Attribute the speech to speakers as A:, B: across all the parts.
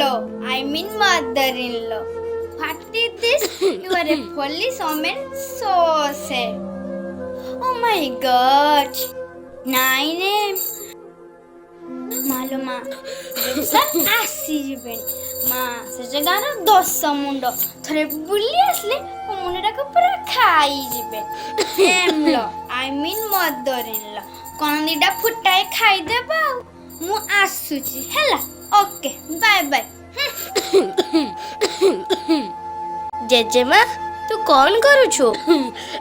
A: law, I mean mother in law. What is this? You are a foolish woman, so say. Oh my God. 9 a.m. ମାଲୋ ମା, sir ଆସିଯିବେନି ମା। ସେ ଯେ ଗାଁର ଦଶ ମୁଣ୍ଡ, ଥରେ ବୁଲି ଆସିଲେ ମୋ ମୁଣ୍ଡଟାକୁ ପୁରା ଖାଇଯିବେ। M law, I mean mother in law, କ'ଣ ଦିଟା ଫୁଟାଇ ଖାଇଦେବା ଆଉ। ମୁଁ ଆସୁଛି ହେଲା, ଓକେ, ବାଏ ବାଏ।
B: ଜେଜେମା, ତୁ କ'ଣ କରୁଛୁ?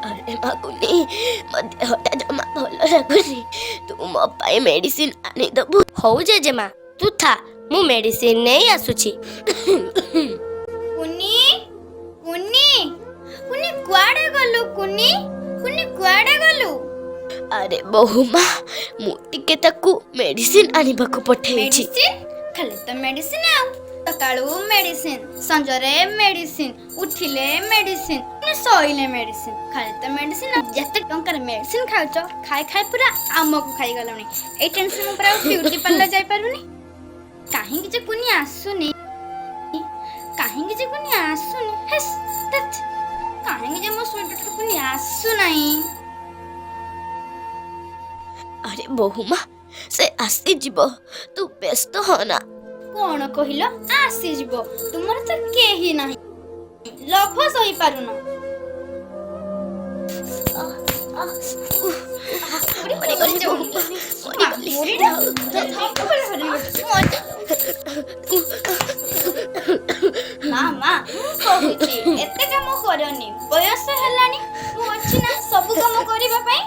B: ଆରେ ମା କୁନି, ମୋ ଦେହଟା ଜମା ଭଲ ଲାଗୁନି। ତୁ ମୋ ପାଇଁ ମେଡିସିନ ଆଣିଦବୁ? ହଉ ଜେଜେମା, ତୁ ଥା, ମୁଁ ମେଡିସିନ ନେଇ ଆସୁଛି।
A: କୁନି, କୁନି, କୁନି, କୁଆଡ଼େ ଗଲୁ? କୁନି, କୁନି, କୁଆଡ଼େ ଗଲୁ?
B: ଆରେ ବୋହୁମା, ମୁଁ ଟିକେ ତାକୁ ମେଡିସିନ ଆଣିବାକୁ ପଠେଇଛି।
A: ମେଡିସିନ, ଖାଲି ତ ମେଡିସିନ ଆଉ। ସକାଳୁ ମେଡିସିନ, ସଞ୍ଜରେ ମେଡିସିନ, ଉଠିଲେ ମେଡିସିନ, ଶୋଇଲେ ମେଡିସିନ, ଖାଲି ତ ମେଡିସିନ। ଯେତେ ଟଙ୍କାର ମେଡିସିନ ଖାଉଛ, ଖାଇ ଖାଇ ପୁରା ଆମକୁ ଖାଇଗଲଣି। ଏଇ ଟେନସନ ମୁଁ ପୁରା ବ୍ୟୁଟି ପାର୍ଲର ଯାଇପାରୁନି। କାହିଁକି ଯେ କୁନି ଆସୁନି, କାହିଁକି ଯେ କୁନି ଆସୁନି, ହେସ୍ ଧେତ୍। କାହିଁକି ଯେ ମୋ ସ୍ୱେଟରଟା କୁନି ଆସୁନାହିଁ?
B: ଆରେ ବୋହୁମା, ସେ ଆସିଯିବ, ତୁ ବ୍ୟସ୍ତ ହନା।
A: କଣ କହିଲ ଆସିଯିବ? ତୁମର ତ କେହି ନାହିଁ, ଲୋଭ ସହିପାରୁନ।
B: ମରିଗଲି ବୋହୁମା, ମରିଗଲି।
A: ମା, ମା, ମୁଁ କହୁଛି ଏତେ କାମ କରନି, ବୟସ ହେଲାଣି। ମୁଁ ଅଛି ନା ସବୁ କାମ କରିବା ପାଇଁ।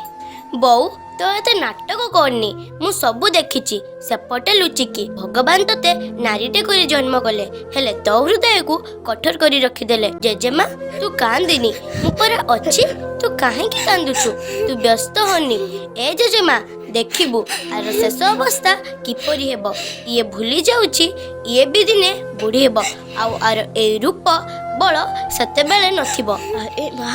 B: ବୋଉ, ତୋ ଏତେ ନାଟକ କରନି, ମୁଁ ସବୁ ଦେଖିଛି ସେପଟେ ଲୁଚିକି। ଭଗବାନ ତୋତେ ନାରୀଟେ କରି ଜନ୍ମ କଲେ, ହେଲେ ତୋ ହୃଦୟକୁ କଠୋର କରି ରଖିଦେଲେ। ଜେଜେମା, ତୁ କାନ୍ଦିନି, ମୁଁ ପରା ଅଛି। ତୁ କାହିଁକି କାନ୍ଦୁଛୁ? ତୁ ବ୍ୟସ୍ତ ହନି। ଏ ଜେଜେମା, ଦେଖିବୁ ଆର ଶେଷ ଅବସ୍ଥା କିପରି ହେବ। ଇଏ ଭୁଲି ଯାଉଛି, ଇଏ ବି ଦିନେ ବୁଢ଼ୀ ହେବ, ଆଉ ଆର ଏଇ ରୂପ ବଳ ସେତେବେଳେ ନଥିବ। ଆରେ ମା,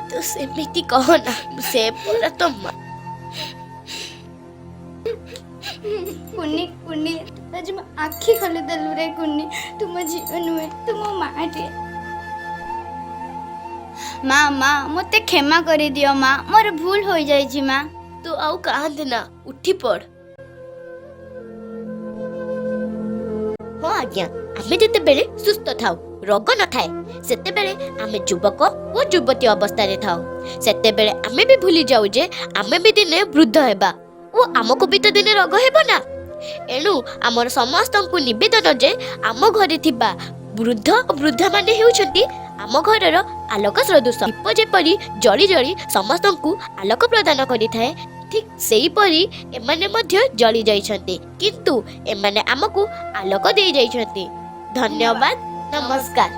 B: ତୁ ସେମିତି କହନା, ସେ ପରା ତ ମା।
A: କୁନି, କୁନି, ଆଜି ମୋ ଆଖି ଖୋଲିଦେଲୁ ରେ କୁନି। ତୁ ମୋ ଝିଅ ନୁହେଁ, ତୁ ମୋ ମାଟିଏ। ମା, ମା, ମୋତେ କ୍ଷମା କରିଦିଅ ମା, ମୋର ଭୁଲ ହୋଇଯାଇଛି ମା।
B: ତୁ ଆଉ କାନ୍ଦେନା, ଉଠି ପଡ଼। ହଁ ଆଜ୍ଞା, ଆମେ ଯେତେବେଳେ ସୁସ୍ଥ ଥାଉ, ରୋଗ ନଥାଏ, ସେତେବେଳେ ଆମେ ଯୁବକ ଓ ଯୁବତୀ ଅବସ୍ଥାରେ ଥାଉ। ସେତେବେଳେ ଆମେ ବି ଭୁଲି ଯାଉ ଯେ ଆମେ ବି ଦିନେ ବୃଦ୍ଧ ହେବା ଓ ଆମକୁ ବି ତ ଦିନେ ରୋଗ ହେବ ନା। ଏଣୁ ଆମର ସମସ୍ତଙ୍କୁ ନିବେଦନ ଯେ ଆମ ଘରେ ଥିବା ବୃଦ୍ଧ ଓ ବୃଦ୍ଧାମାନେ ହେଉଛନ୍ତି ଆମ ଘରର ଆଲୋକ ସଦୃଶ। ଦୀପ ଯେପରି ଜଳି ଜଳି ସମସ୍ତଙ୍କୁ ଆଲୋକ ପ୍ରଦାନ କରିଥାଏ, ଠିକ୍ ସେହିପରି ଏମାନେ ମଧ୍ୟ ଜଳି ଯାଇଛନ୍ତି, କିନ୍ତୁ ଏମାନେ ଆମକୁ ଆଲୋକ ଦେଇ ଯାଇଛନ୍ତି। ଧନ୍ୟବାଦ, ନମସ୍କାର।